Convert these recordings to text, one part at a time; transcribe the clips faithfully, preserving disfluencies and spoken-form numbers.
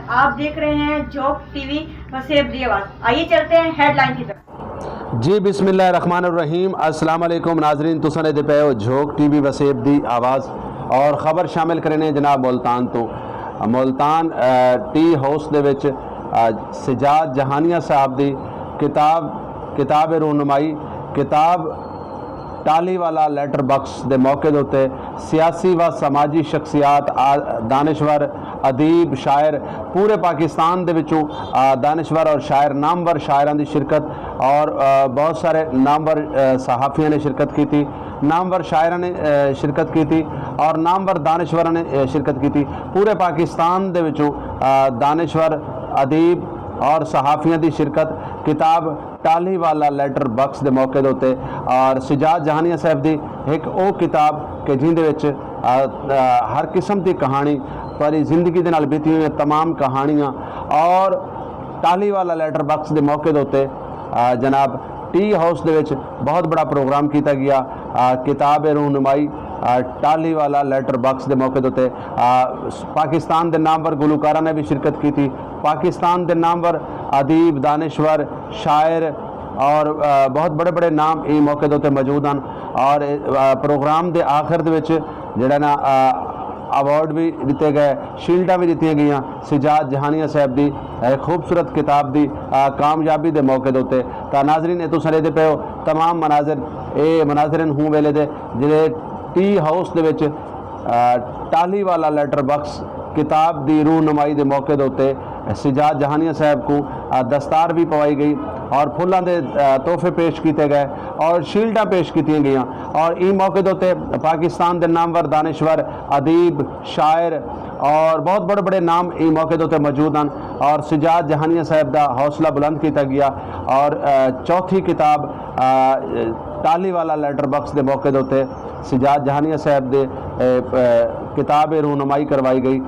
آپ دیکھ رہے ہیں جھوک ٹی وی وسیب دی آواز۔ آئیے چلتے ہیں ہیڈ لائن کی طرف۔ جی بسم اللہ الرحمن الرحیم، السلام علیکم ناظرین، تساں ݙیہدے پئے ہو جھوک ٹی وی وسیب دی آواز اور خبر شامل کرینے جناب ملتان توں۔ ملتان ٹی ہاؤس دے وچ سجاد جہانیہ صاحب دی کتاب، کتاب رونمائی، کتاب ٹالی والا لیٹر باکس دے موقع دے اتے سیاسی و سماجی شخصیات، دانشور، ادیب، شاعر، پورے پاکستان دے وچوں دانشور اور شاعر، نامور شاعراں دی شرکت اور بہت سارے نامور صحافیاں نے شرکت کیتی، نامور شاعراں نے شرکت کیتی اور نامور دانشوراں نے شرکت کیتی۔ پورے پاکستان دے وچوں دانشور، ادیب اور صحافیاں دی شرکت کتاب ٹالی والا لیٹر باکس دے موقع دے اتے اور سجاد جہانیہ صاحب دی ہک او کتاب کہ جیندے وچ ہر قسم دی کہاݨی، تہاݙی زندگی دے نال بیتی ہوئی تمام کہاݨیاں اور ٹالی والا لیٹر باکس دے موقع دے اتے جناب ٹی ہاؤس دے وچ بہت بڑا پروگرام کیتا ڳیا۔ کتاب رونمائی ٹالی والا لیٹر باکس دے موقع دے اتے پاکستان دے نامور گلوکاراں نے بھی شرکت کیتی، پاکستان دے نامور ادیب، دانشور، شاعر اور بہت بڑے بڑے نام ایں موقع دے اتے موجود ہن اور پروگرام دے آخر دے وچ جیڑھا نا ایوارڈ بھی ݙتے ڳئے، شیلڈاں بھی ݙتیاں ڳئیاں۔ سجاد جہانیہ صاحب دی ہک خوبصورت کتاب دی کامیابی دے موقع دے اتے تاں ناظرین اے تساں ݙیہدے پئے ہو تمام مناظر، اے مناظر ہن ہوں ویلے دے جیڑھے ٹی ہاؤس دے وچ ٹالی والا لیٹر باکس کتاب دی رونمائی دے موقع دے اتے سجاد جہانیہ صاحب کوں دستار بھی پوائی ڳئی اور پھلاں دے تحفے پیش کیتے ڳئے اور شیلڈاں پیش کیتیاں ڳئیاں اور ایں موقع دے اتے پاکستان دے نامور دانشور، ادیب، شاعر اور بہت بڑے بڑے نام ایں موقع دے اتے موجود ہن اور سجاد جہانیہ صاحب دا حوصلہ بلند کیتا ڳیا اور چوتھی کتاب ٹالی والا لیٹر باکس دے موقع دے اتے سجاد جہانیہ صاحب دے کتاب رونمائی کروائی ڳئی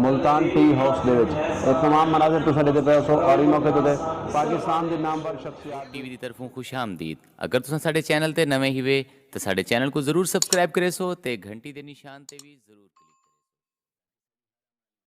ملتان ٹی ہاؤس دے وچ۔ اے تمام مناظر تساں ݙیہدے پئے ہو اور ایں موقع دے اتے پاکستان دے نامور شخصیات ٹی وی دی طرفوں خوش آمدید۔ اگر تساں ساڈے چینل تے نویں ہیوے تاں ساڈے چینل کوں ضرور سبسکرائب کریسو تے گھنٹی دے نشان تے وی ضرور کلک